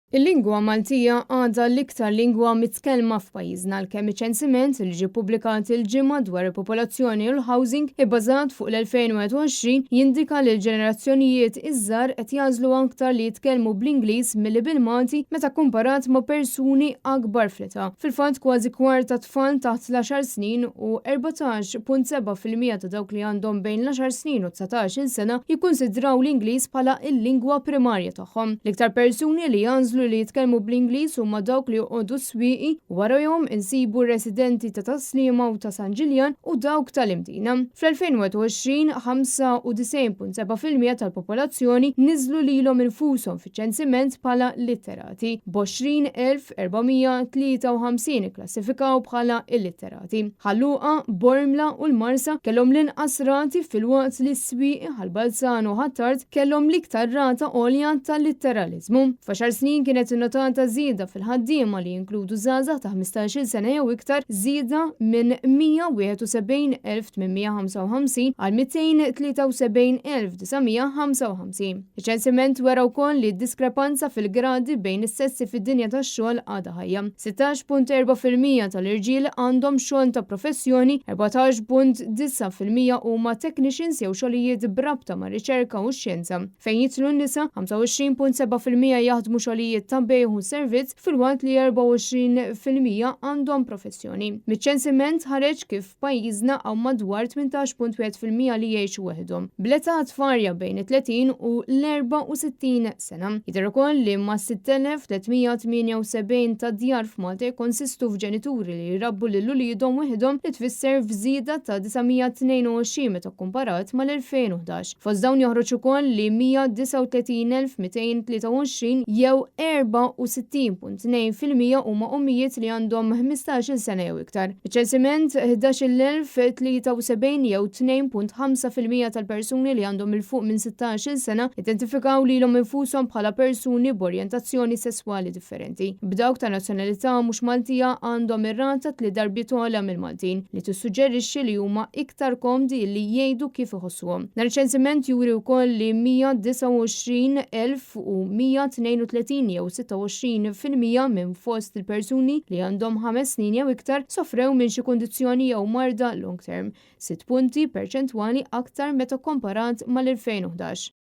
Il-lingwa Maltija għadha l-iktar lingwa mitkellma f'pajjiżna għalkemm iċ-ċensiment li ġie ppubblikat il-Ġimgħa dwar il-popolazzjoni u l-housing ibbażat fuq l-2021 jindika li l-ġenerazzjonijiet iż-żgħar qed jagħżlu aktar li jitkellmu bl-Ingliż milli bil-Malti meta kkumparat ma' persuni akbar fl-età. Fil-fatt kważi kwart ta' tfal taħt l-għaxar snin u 14.7% ta' dawk li għandhom bejn l-għaxar snin u 19-il sena jikkunsidraw l-Ingliż bħala l-lingwa primarja tagħhom. L-iktar persuni li jagħżlu li jitkellmu bl-Ingliż huma dawk li joqogħdu s-Swieqi, warahom insibu r-residenti ta' Tas-Sliema u ta' San Ġiljan u dawk tal-Imdina. Fl-2021, 95.7% tal-popolazzjoni niżżlu lilhom infushom fiċ-ċensiment bħala litterati, b'20,453 ikklassifikaw bħala illitterati. Ħal Luqa, Bormla u l-Marsa kellhom l-inqas rati filwaqt li s-Swieqi, Ħal Balzan u Ħ'Attard kellhom l-iktar rata għolja ta' litteraliżmu. F'għaxar snin kienet innotata żieda fil-ħaddiema li jinkludu żgħażagħ ta' 15-il sena jew iktar, żieda minn 171,855 għal 273,955. Iċ-ċensiment wera wkoll li d-diskrepanza fil-gradi bejn is-sessi fid-dinja tax-xogħol għadha ħajja. 16.4% tal-irġiel għandhom xogħol ta' professjoni, 14.9% huma technicians jew xogħlijiet b'rabta mar-riċerka u x-xjenza. Fejn jidħlu n-nisa, 25.7% jaħdmu xogħlijiet ta' bejgħ u servizz filwaqt li 24% għandhom professjoni. Miċ-ċensiment ħareġ kif f'pajjiżna hawn madwar 18.1% li jgħixu weħidhom, bl-età tvarja bejn it-30 u l-64 sena. Jidher ukoll li mas-6,378 ta' djar f'Malta jikkonsistu f'ġenituri li jrabbu lil uliedhom weħidhom li tfisser f'żieda ta' 922 meta kkumparat mal-2011. Fost dawn joħroġ ukoll li 139,223 jew 64.2% huma ommijiet li għandhom 15-il sena jew iktar. Iċ-ċensiment 11,073 jew 2.5% tal-persuni li għandhom 'il fuq minn 16-il sena identifikaw lilhom infushom bħala persuni b'orjentazzjoni sesswali differenti. B'dawk ta' nazzjonalità mhux Maltija għandhom ir-rata tliet darbiet ogħla mill-Maltin, li tissuġġerixxi li huma iktar komdi li jgħidu kif iħossuhom. Dan iċ-ċensiment juri wkoll li 129,132 jew 26% minn fost il-persuni li għandhom ħames snin jew iktar sofrew minn xi kundizzjoni jew marda long term, sitt punti perċentwali aktar meta kkomparat mal-2011.